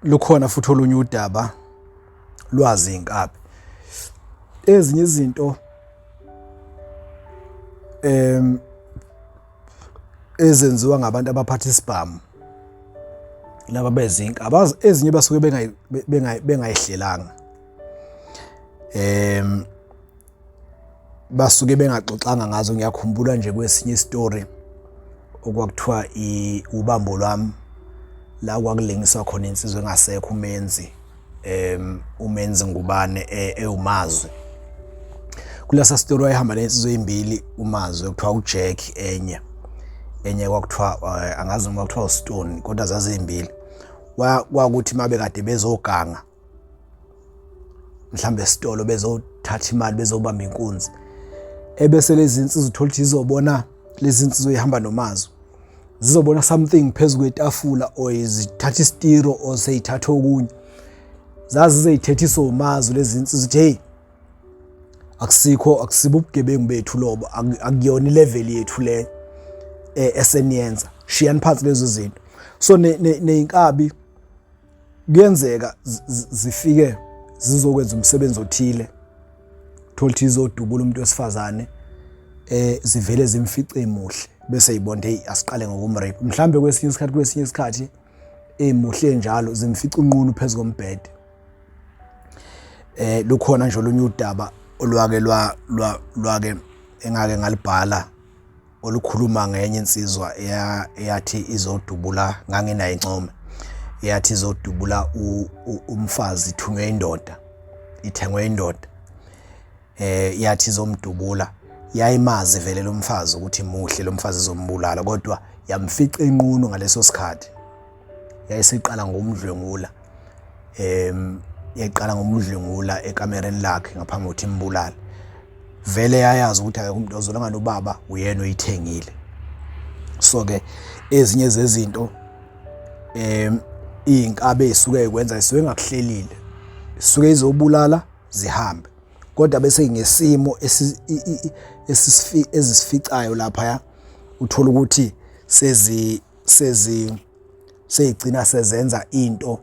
Lukhona futhi olunye udaba lwazi inkabi. Ezinye izinto ezenziwa ngabantu abaphatha isibhamu laba bezinkabi, ezinye basuke bengayihlelanga. Basuke bengaxoxanga ngazo. Ngiyakhumbula nje kwesinye isitori okwakuthiwa ubambo lwami, la kwakulengiswa khona insizwa engasekho uMenzi, uMenzi Ngubane ewumazwi. Kulesa sitori wayehamba nensizwa ezimbili uMazwi, okuthiwa uJack, enye kwakuthiwa angazi noma kwakuthiwa uStone, kodwa zazimbili. Kwakuthi uma bekade bezoganga mhlambe esitolo bezothatha imali bezobamba inkunzi, ebese lezi nsizwa uthola ukuthi izobona lezi nsizwa ihamba nomazwi, zizobona something phezu kwetafula or zithatha isitiro or seyithatha okunye, zazizeyithethisa umazwi lezi nsizwa ukuthi hey, akusikho, akusibo ubugebengu bethu lobo, akuyona ilevel yethu le eseniyenza, shiyani phansi lezo zinto. So neyinkabi kuyenzeka zifike zizokwenza umsebenzi othile, thola ukuthi izodubula umuntu wesifazane, zivele zimfice emuhle, bese yibona hey, asiqale ngokumrape. Mhlambe kwesinye isikhathi emuhle njalo zimfica unqunu phezu kombhede. Lukhona nje olunye udaba olwake lwake engake ngalibhala olukhuluma ngenye insizwa eyathi izodubula, nganginayo income, eyathi izodubula umfazi, ithunywe indoda, ithengwe indoda, yathi izomdubula. Yayimazi vele lo mfazi ukuthi muhle lo mfazi izombulala, kodwa yamfica enqunu ngaleso sikhathi, yayisiqala ngomdlwengula, yayiqala ngomdlwengula ekamereni lakhe ngaphambi kokuthi imbulale. Vele yayazi ukuthi akekho umuntu ozolanga nobaba, uyena oyithengile. So ke ezinye zezinto iy'nkabi ey'suke y'kwenza zisuke ngakuhlelile, zisuke izobulala zihambe, kodwa bese ngesimo ezisificayo laphaya uthola ukuthi sezi sezi seyigcina sezenza into,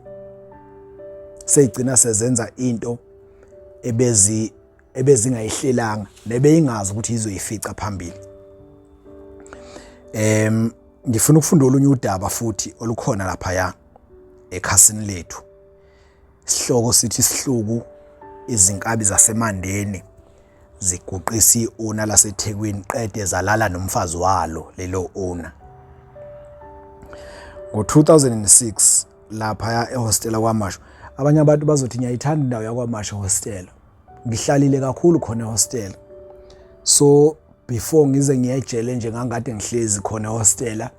seyigcina sezenza into ebezingayihlelanga nebeyingazi ukuthi izoyifica phambili. Ngifuna ukufunda olunye udaba futhi olukhona laphaya ekhasini lethu. Isihloko sithi isihluku, izinkabi zaseMandeni ziguqisa i-owner laseThekwini qede zalala nomfazi walo lelo owner. Ngo-2006 laphaya ehostela KwaMashu, abanye abantu bazothi ngiyayithanda indawo yakwaMashu ehostela. Ngihlalile kakhulu khona ehostela, so before ngize ngiyejele nje ngangikade ngihlezi khona ehostela,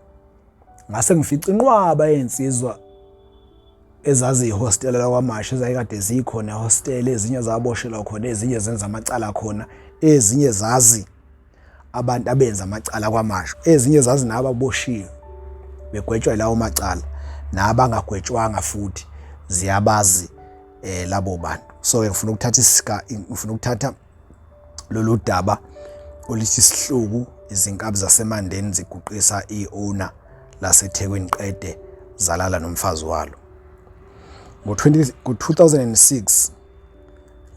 ngase ngifica inqwaba yezinsizwa ezaziyihostela lakwaMashu ezayikade zikhona ehostela. Ezinye zaboshelwa khona, ezinye zenza amacala khona, ezinye zazi abantu abenza amacala kwaMashu, ezinye zazi nababoshiwe begwetshwa lawo macala, nabangagwetshwanga futhi ziyabazi labo bantu. So ngifuna ukuthatha isika, ngifuna ukuthatha lolu daba oluthi isihluku, izinkabi zaseMandeni ziguqisa i-owner laseThekwini qede zalala nomfazi walo. Ngo-2006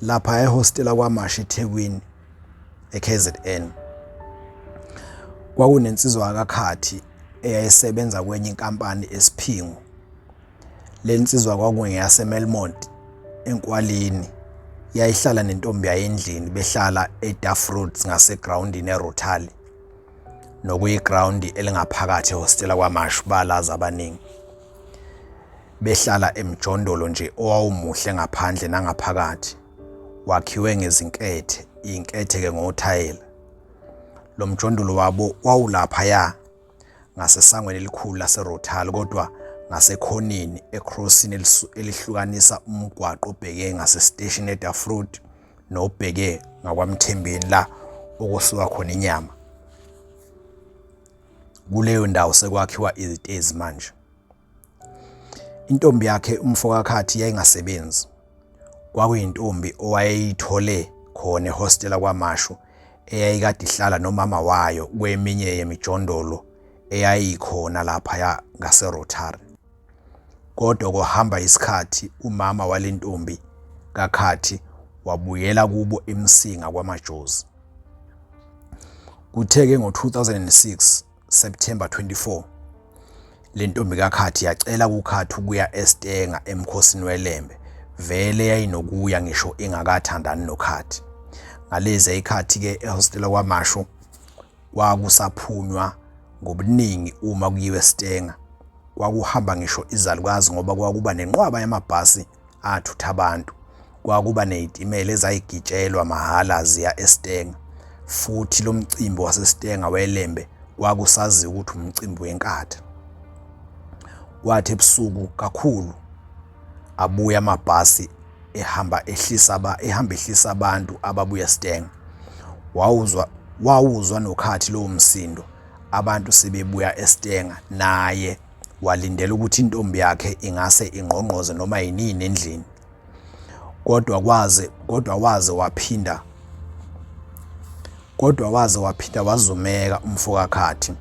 lapha ehostela KwaMashu eThekwini eKZN, kwakunensizwa kaKhathi eyayisebenza kwenye inkampani eSiphingo. Le nsizwa kwakungeyaseMelmont eNkwalini, yayihlala nentombi yayo endlini, behlala eDuff Roads ngasegrawundini eRotary, nokuyigrawundi elingaphakathi ehostela KwaMashu, balazi abaningi. Behlala emjondolo nje owawumuhle ngaphandle nangaphakathi, wakhiwe ngezinkethe, iy'nkethe-ke ngothayela. Lo mjondolo wabo wawulaphaya ngasesangweni elikhulu laseRotary, kodwa ngasekhoneni ecrossini elihlukanisa umgwaqo obheke ngasesiteshini eDuff Road nobheke ngakwaMthembeni la okusuka khona inyama. Kuleyo ndawo sekwakhiwa izitezi manje. Intombi yakhe umfokaKhathi yayingasebenzi. Kwakuyintombi owayeyithole khona ehostela KwaMashu eyayikade ihlala nomama wayo kweminye yemijondolo eyayikhona laphaya ngaseRotary. Kodwa kwahamba isikhathi umama wale ntombi kaKhathi wabuyela kubo eMsinga kwaMajozi. Kuthe-ke ngo-2006 September 24 le ntombi kaKhathi yacela kuKhathi ukuya eStenga emkhosini weLembe. Vele yayinokuya ngisho ingakathandani noKhathi. Ngalezi ikhathi-ke ehostela kwaMashu kwakusaphunywa ngobuningi uma kuyiwe eStenga. Kwakuhamba ngisho izalukazi ngoba kwakuba nenqwaba yamabhasi athutha abantu. Kwakuba nezitimela ezayigitshelwa mahhala ziya eStenga. Futhi lo mcimbi waseStenga weLembe kwakusaziwa ukuthi umcimbi weNkatha. Kwathi ebusuku kakhulu abuya amabhasi ehamba ehlisa aba ehamba ehlisa abantu ababuya eStenga. Wawuzwa wawuzwa nokhathi lowo msindo abantu sebebuya eStenga naye walindela ukuthi intombi yakhe ingase ingqongqoze noma yinini endlini. Kodwa kwaze kodwa waze waphinda kodwa waze waphinda wazumeka umfokaKhathi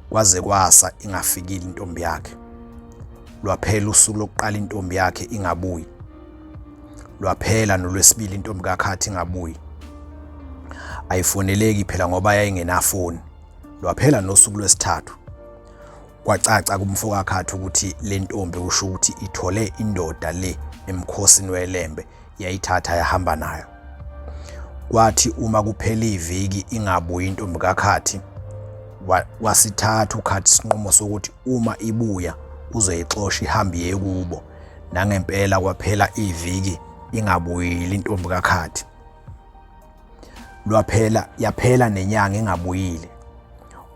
kwaze kwasa ingafikile intombi yakhe. Lwaphela usuku lokuqala intombi yakhe ingabuyi. Lwaphela nolwesibili intombi kaKhathi ingabuyi. Ayifoneleki phela ngoba yayingenafoni. Lwaphela nosuku lwesithathu. Kwacaca kumfokaKhathi ukuthi le ntombi kusho ukuthi ithole indoda le emkhosini weLembe yayithatha yahamba nayo. Kwathi uma kuphela iviki ingabuyi intombi kaKhathi wasithatha uKhathi isinqumo sokuthi uma ibuya uzoyixosha ihambe iye kubo. Nangempela kwaphela iviki ingabuyile intombi kaKhathi. Lwaphela yaphela nenyanga ingabuyile.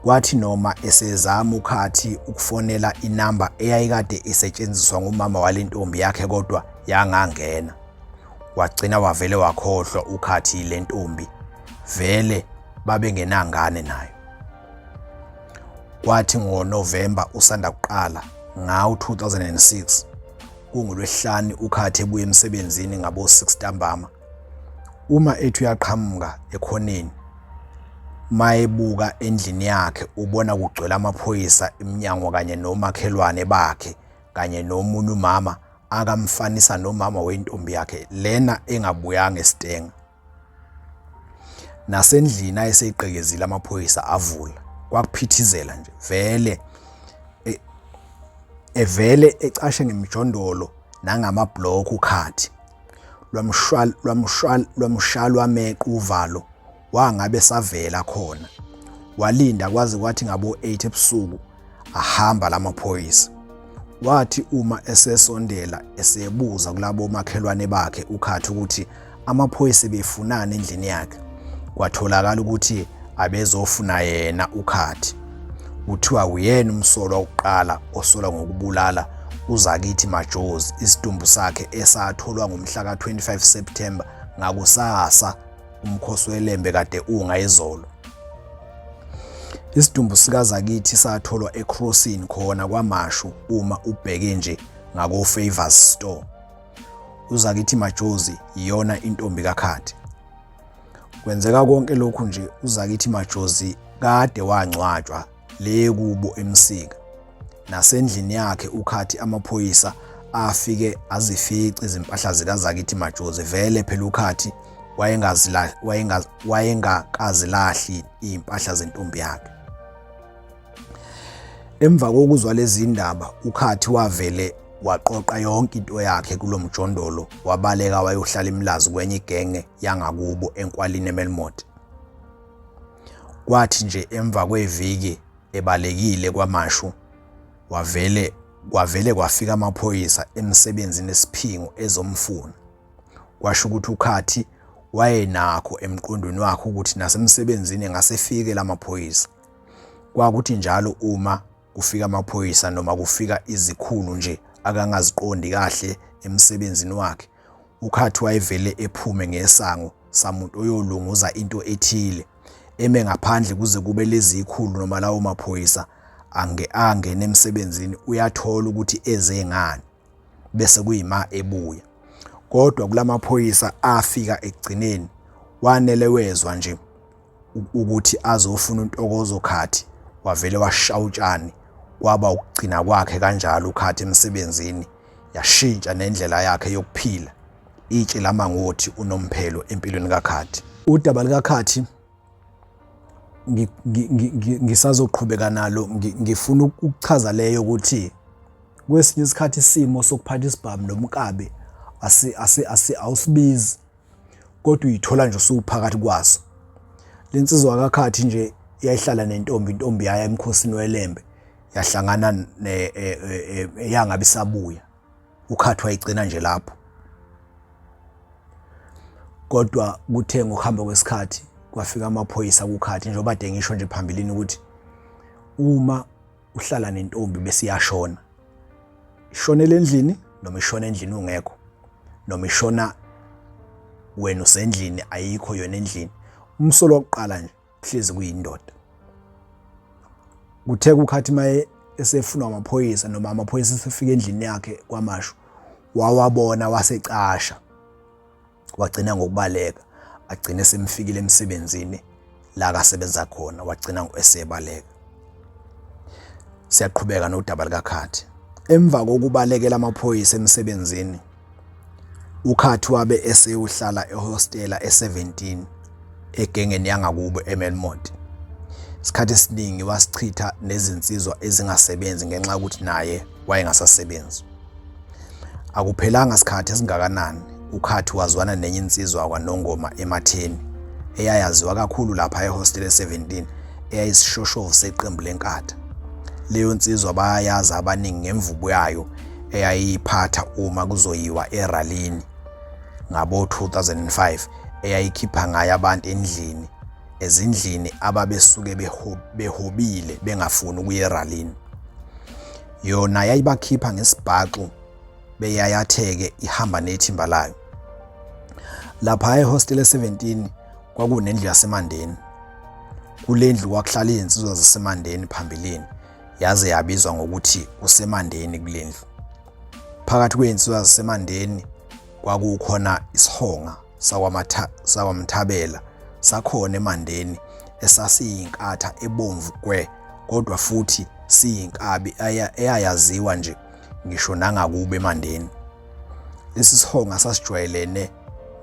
Kwathi noma esezama uKhathi ukufonela inamba eyayikade isetshenziswa ngumama wale ntombi yakhe kodwa yangangena. Wagcina wavele wakhohlwa uKhathi le ntombi vele babengenangane nayo. Kwathi ngoNovemba usanda kuqala ngawo-2006 kunguLwesihlanu uKhathi ebuya emsebenzini ngabo-6 ntambama Uma ethi uyaqhamuka ekhoneni mayebuka endlini yakhe ubona kugcwele amaphoyisa emnyango kanye nomakhelwane bakhe kanye nomunye umama akamfanisa nomama wentombi yakhe lena engabuyanga esitenga. Nasendlini ayeseyigqekezile amaphoyisa avula kwakuphithizela nje vele e, evele ecashe ngemijondolo nangamabhlokhu ukhathi. Lwamshalwameqa uvalo wangabe savela khona. Walinda kwaze kwathi ngabo-8 ebusuku ahamba lamaphoyisa. Wathi uma esesondela esebuza kulabo makhelwane bakhe uKhathi ukuthi amaphoyisa ebefunani endlini yakhe, kwatholakala ukuthi abezofuna yena uKhathi. Kuthiwa uyena umsolwa wokuqala osolwa ngokubulala uZakithi Majozi isidumbu sakhe esatholwa ngomhla ka-25 September ngakusasa umkhosi weLembe kade ungayizolo. Isidumbu sikaZakithi satholwa eCrossing khona kwaMashu uma ubheke nje ngako-Favors Store. UZakithi Majozi iyona intombi kaKhathi. Kwenzeka konke lokhu nje uZakithi Majozi kade wangcwatshwa le kubo eMsinga. Nasendlini yakhe uKhathi amaphoyisa afike azifica izimpahla zikaZakithi Majozi vele phela uKhathi wayengakazilahli izimpahla zentombi yakhe. Emva kokuzwa lezi ndaba uKhathi wavele waqoqa yonke into yakhe kulo mjondolo wabaleka wayohlala eMlazi kwenye igenge yangakubo eNkwalini eMelmoth. Kwathi nje emva kweviki ebalekile kwaMashu wavele kwavele kwafika amaphoyisa emsebenzini esiphingo ezomfuna. Kwasho ukuthi uKhathi wayenakho emqondweni wakhe ukuthi nasemsebenzini engasefike lamaphoyisa. Kwakuthi njalo uma kufika amaphoyisa noma kufika izikhulu nje akangaziqondi kahle emsebenzini wakhe, uKhathi wayevele ephume ngesango samuntu oyolunguza into ethile, eme ngaphandle kuze kube lezi ikhulu noma lawo maphoyisa angene emsebenzini uyathola ukuthi eze ngani bese kuyima ebuya. Kodwa kulamaphoyisa afika ekugcineni wanele wezwa nje ukuthi azofuna uNtokozo Khathi wavele washaya utshani kwaba ukugcina kwakhe kanjalo uKhathi emsebenzini. Yashintsha nendlela yakhe yokuphila. Itshe lama ngothi unomphelo empilweni kaKhathi. Udaba likaKhathi ngisazoqhubeka nalo ngifuna ukuchaza leyo ukuthi kwesinye isikhathi isimo sokuphatha isibhamu nomkabi asi awusibizi kodwa uyithola nje usuphakathi kwaso. Le nsizwa kaKhathi nje yayihlala nentombi, intombi yaya emkhosini weLembe yahlangana e, e, e, yangabe isabuya. UKhathi wayigcina nje lapho. Kodwa kuthe ngokuhamba kwesikhathi kwafika amaphoyisa kuKhathi njengoba de ngisho nje phambilini ukuthi uma uhlala nentombi bese iyashona ishonele endlini noma ishona endlini ungekho noma ishona wena usendlini ayikho yona endlini umsolo wokuqala nje kuhlezi kuyindoda kuthe kukhathi maye esefunwa amaphoyisa noma amaphoyisa esefika endlini yakhe kwamashu wawabona wasecasha wagcina ngokubaleka agcine semfikile emsebenzini la kasebenza khona wagcina esebaleka siyaqhubeka nodaba likaKhathi emva kokubalekela amaphoyisa emsebenzini uKhathi wabe esewuhlala ehostela e-17 egengeni yangakubo eMelmont isikhathi esiningi wasichitha nezinsizwa ezingasebenzi ngenxa yokuthi naye wayengasasebenzi Akuphelanga sikhathi esingakanani uKhathi wazwana nenye insizwa kwaNongoma eMatheni eyayaziwa kakhulu lapha ehostele 17 eyayisishoshovu seqembu leNkatha. Leyo nsizwa bayayazi abaningi ngemvubu yayo eyayiyiphatha uma kuzoyiwa eralini ngabo-2005 eyayikhipha ngayo abantu endlini ezindlini ababesuke behobile bengafuni ukuya eralini. Yona yayibakhipha ngesibhaxu beyayatheke ihamba nethimba layo. Lapha ehostele 17 kwakunendlu yaseMandeni. Kule ndlu kwakuhlala izinsizwa zaseMandeni phambilini yaze yabizwa ngokuthi kuseMandeni kule ndlu. Phakathi kwezinsizwa zaseMandeni kwakukhona isihonga sakwaMthabela sakhona eMandeni esasiyinkatha ebomvu gwe kodwa futhi siyinkabi eyayaziwa nje ngisho nangakubo eMandeni. Lesi sihonga sasijwayelene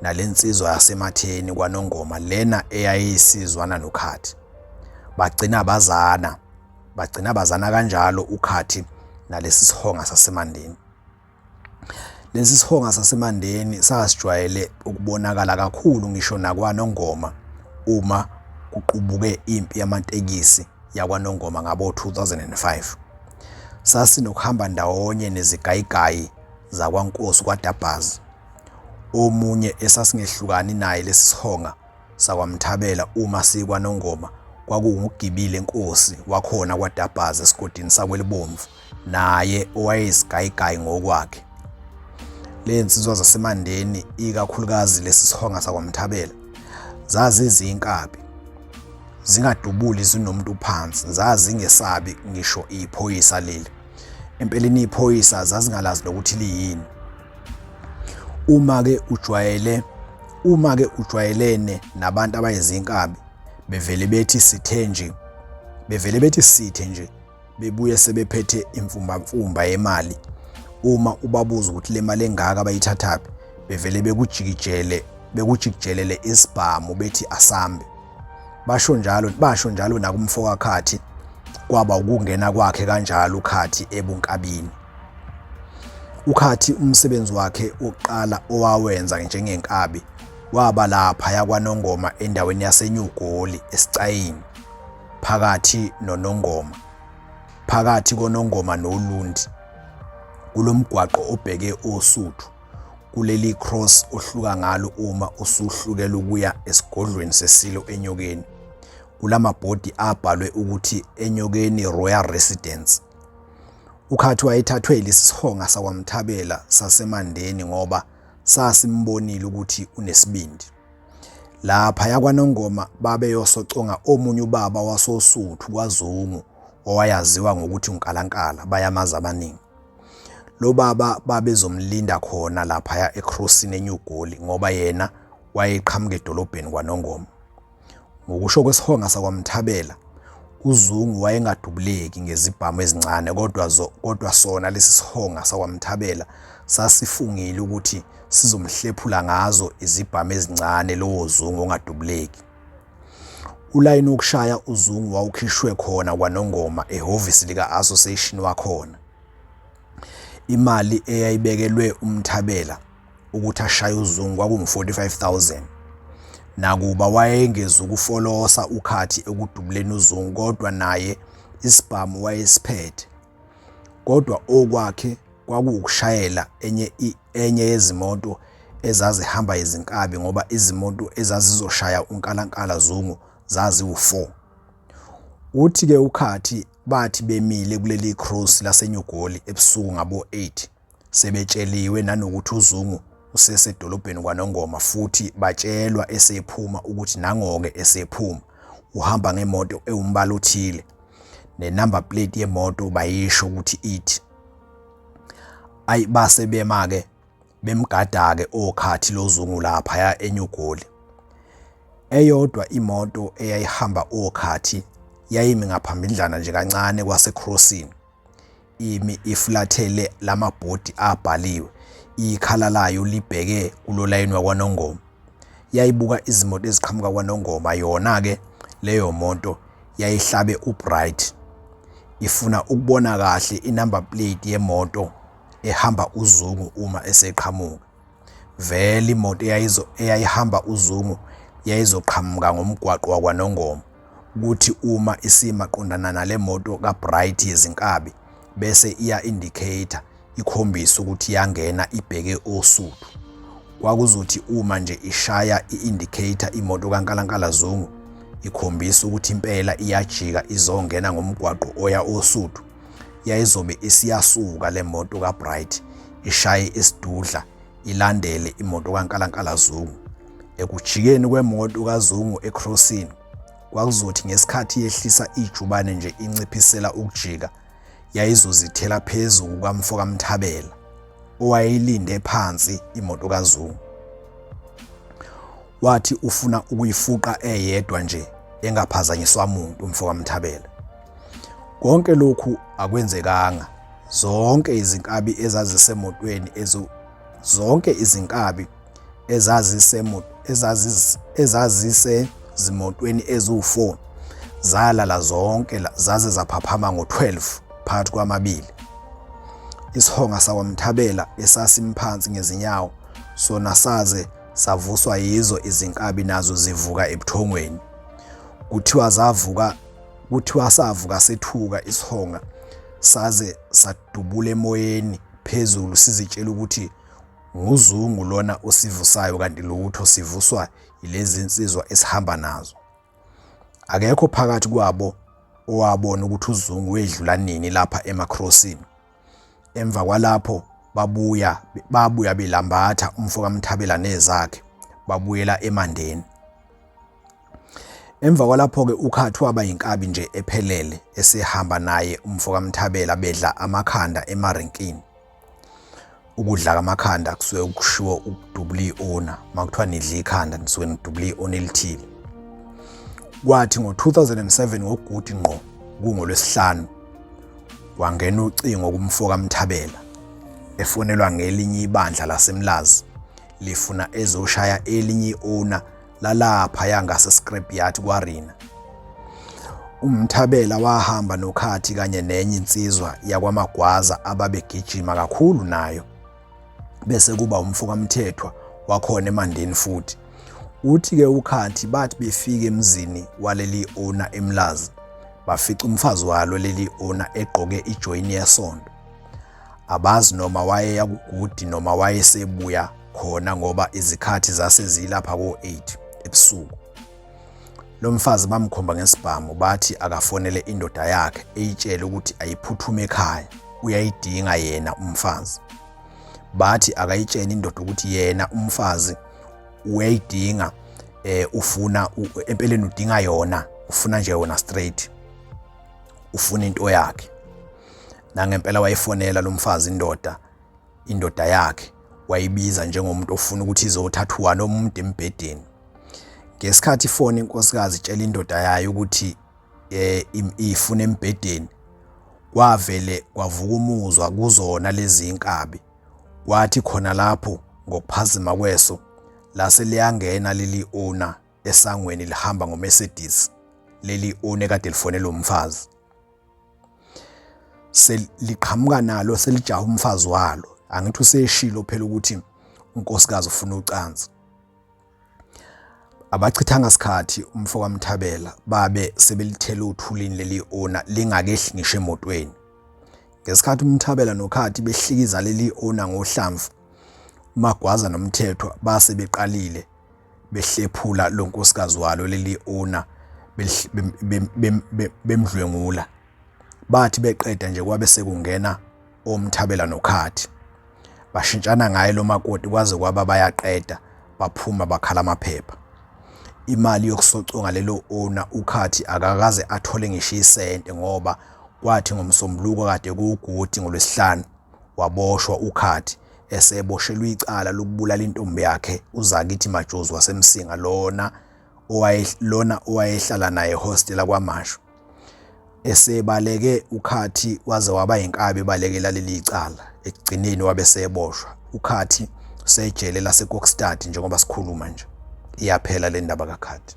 nale nsizwa yaseMatheni kwaNongoma lena eyayisizwana noKhathi. Bagcina bazana, bagcina bazana kanjalo uKhathi nalesi sihonga saseMandeni. Lesi sihonga saseMandeni sasijwayele ukubonakala kakhulu ngisho nakwaNongoma uma kuqubuke impi yamatekisi yakwaNongoma ngabo-2005. Sasinokuhamba ndawonye nezigayigayi zakwaNkosi kwaDabhazi. Omunye esasingehlukani naye lesi sihonga sakwaMthabela uma sikwaNongoma kwakuwuGibile Nkosi wakhona kwaDabhazi esigodini saKwelibomvu naye owayeyisigayigayi ngokwakhe. Le nsizwa zaseMandeni ikakhulukazi lesi sihonga sakwaMthabela zazizinkabi zingadubuli zinomuntu phansi zazingesabi ngisho iphoyisa leli empeleni iphoyisa zazingalazi nokuthi liyini uma ke ujwayele uma ke ujwayelene nabantu abayizinkabi bevele bethi sithe nje bevele bethi sithe nje bebuye sebephethe imfumbamfumba yemali uma ubabuza ukuthi le mali engaka bayithathaphi bevele bekujikijele bekujikijelele isibhamu bethi asambe basho njalo basho njalo nakumfo kaKhathi kwaba ukungena kwakhe kanjalo uKhathi ebunkabini uKhathi umsebenzi wakhe wokuqala owawenza njengenkabi waba lapha yakwaNongoma endaweni yaseNyugoli esicayini phakathi noNongoma phakathi koNongoma noLundi kulomgwaqo obheke oSuthu kuleli cross ohluka ngalo uma usuhlukela ukuya esigodlweni sesilo eNyokeni kulamabhodi abhalwe ukuthi eNyokeni Royal Residence uKhathi wayethathwe yilesi sihonga sakwaMthabela saseMandeni ngoba sasimbonile ukuthi unesibindi Lapha yakwaNongoma babeyosoconga omunye ubaba wasoSuthu kwaZungu owayaziwa ngokuthi uNkalankala bayamazi abaningi. Lo baba babezomlinda khona laphaya eCrossini eNew Goli ngoba yena wayeqhamuka edolobheni kwaNongoma. Ngokusho kwesihonga sakwaMthabela, uZungu wayengadubuleki ngezibhamu ezincane kodwa kodwa sona lesi sihonga sakwaMthabela Sasifungile ukuthi sizomhlephula ngazo izibhamu ezincane lowo Zungu ongadubuleki. Ulayini wokushaya uZungu wawukhishwe khona kwaNongoma ehhovisi lika-association wakhona. Imali eyayibekelwe uMthabela ukuthi ashaye uZungu kwakungu-45,000. Nakuba wayengezukufolosa uKhathi ekudubuleni uZungu kodwa naye isibhamu wayesiphethe. Kodwa okwakhe kwakuwukushayela enye enye yezimoto ezazihamba izinkabi ngoba izimoto ezazizoshaya uNkalankala Zungu zaziwu-4. Uthi-ke uKhathi bathi bemile kuleli cross laseNyugoli ebusuku ngabo-8 sebetsheliwe nanokuthi uZungu usesedolobheni kwaNongoma futhi batshelwa esephuma ukuthi nangoke esephuma uhamba ngemoto ewumbala othile nenumber plate yemoto bayisho ukuthi ithi ayi base bema-ke bemgada-ke okhathi lozungu laphaya eNyugoli. Eyodwa imoto eyayihamba okhathi yayimi ngaphambidlana nje kancane kwaseCrossini imi ifulathele lamabhodi abhaliwe ikhala layo libheke kulo layini wakwaNongoma. Yayibuka izimoto eziqhamuka kwaNongoma yona-ke leyo moto yayihlabe uBright ifuna ukubona kahle inumber plate yemoto ehamba uZungu uma eseqhamuka. Vele imoto eyayizo eyayihamba uZungu yayizoqhamuka ngomgwaqo wakwaNongoma kuthi uma isima qondana nale moto kaBright yezinkabi bese iya indicator ikhombise ukuthi yangena ibheke oSuthu. Kwakuzothi uma nje ishaya i-indicator imoto kaNkalankala Zungu ikhombisa ukuthi impela iyajika izongena ngomgwaqo oya oSuthu yayizobe isiyasuka le moto kaBright ishaye isidudla ilandele imoto kaNkalankala Zungu. Ekujikeni kwemoto kaZungu ecrossini kwakuzothi ngesikhathi yehlisa ijubane nje inciphisela ukujika yayizozithela phezu kukamfo kaMthabela owayeyilinde phansi imoto kaZungu. Wathi ufuna ukuyifuqa eyedwa nje engaphazanyiswa muntu umfo kaMthabela. Konke lokhu akwenzekanga. Zonke izinkabi ezazisemotweni ezo zonke izinkabi ezazisezimotweni eziwu-4 zalala zonke zaze zaphaphama ngo-12 phakathi kwamabili. Isihonga sakwaMthabela esasimphansi ngezinyawo sona saze savuswa yizo izinkabi nazo zivuka ebuthongweni. Kuthiwa zavuka kuthiwa savuka sethuka isihonga saze sadubula emoyeni phezulu sizitshela ukuthi nguZungu lona osivusayo kanti lutho sivuswa yilezi nsizwa esihamba nazo. Akekho phakathi kwabo owabona ukuthi uZungu wedlula nini lapha emaCrossini. Emva kwalapho babuya babuya belambatha umfo kaMthabela nezakhe babuyela eMandeni. Emva kwalapho-ke uKhathi waba yinkabi nje ephelele esehamba naye umfo kaMthabela bedla amakhanda emarenkini. Ukudla kamakhanda kusuke kushiwo ukudubula i-owner, uma kuthiwa nidla ikhanda nisuke nidubula i-owner elithile. Kwathi ngo-2007 ngoGudi ngqo kungoLwesihlanu kwangena ucingo kumfo kaMthabela efonelwa ngelinye ibandla laseMlazi lifuna ezoshaya elinye i-owner lalaphaya ngase-scrapyard kwaRina. UMthabela wahamba noKhathi kanye nenye insizwa yakwaMagwaza ababegijima kakhulu nayo. Bese kuba umfo kaMthethwa wakhona eMandeni futhi. Uthi-ke uKhathi bathi befika emzini waleli owner eMlazi bafica umfazi walo leli owner egqoke ijoyini yesonto. Abazi noma wayeya kuGudi noma wayesebuya khona ngoba izikhathi zase zilapha ko-8 ebusuku. Lo mfazi bamkhomba ngesibhamu bathi akafonele indoda yakhe eyitshele ukuthi ayiphuthume ekhaya uyayidinga yena umfazi. Bathi akayitshele indoda ukuthi yena umfazi uyayidinga eh ufuna empeleni udinga yona ufuna nje yona straight ufuna into yakhe. Nangempela wayifonela lo mfazi indoda indoda yakhe wayibiza njengomuntu ofuna ukuthi izothatha uwani omude embhedeni. Ngesikhathi ifoni inkosikazi itshela indoda yayo ukuthi eh ifuna embhedeni kwavele kwavuka umuzwa kuzona lezi inkabi Kwathi khona lapho ngokuphazima kweso lase liyangena leli owner esangweni lihamba ngoMercedes leli owner ekade lifonela umfazi. Seliqhamuka nalo selijaha umfazi walo. Angithi useshilo phela ukuthi unkosikazi ufuna ucansi. Abachithanga sikhathi umfo kaMthabela babe sebelithela uthulini leli owner lingakehli ngisho emotweni. Ngesikhathi uMthabela noKhathi behlikiza leli owner ngohlamvu, uMagwaza noMthethwa base beqalile behlephula lo nkosikazi walo leli owner bemdlwengula. Bathi beqeda nje kwabe sekungena oMthabela noKhathi. Bashintshana ngaye lo makoti kwaze kwaba bayaqeda baphuma bakhala amaphepha. Imali yokusoconga lelo owner uKhathi akakaze athole ngisho isente ngoba kwathi ngoMsombuluko kade kuwugudi ngoLwesihlanu waboshwa uKhathi eseboshelwe icala lokubulala intombi yakhe uZakithi Majozi waseMsinga lona lona owayehlala naye ehostela KwaMashu. Esebaleke uKhathi waze waba yinkabi ebalekela leli cala. Ekugcineni wabe eseboshwa. UKhathi usejele laseKokstad njengoba sikhuluma nje. Iyaphela le ndaba kaKhathi.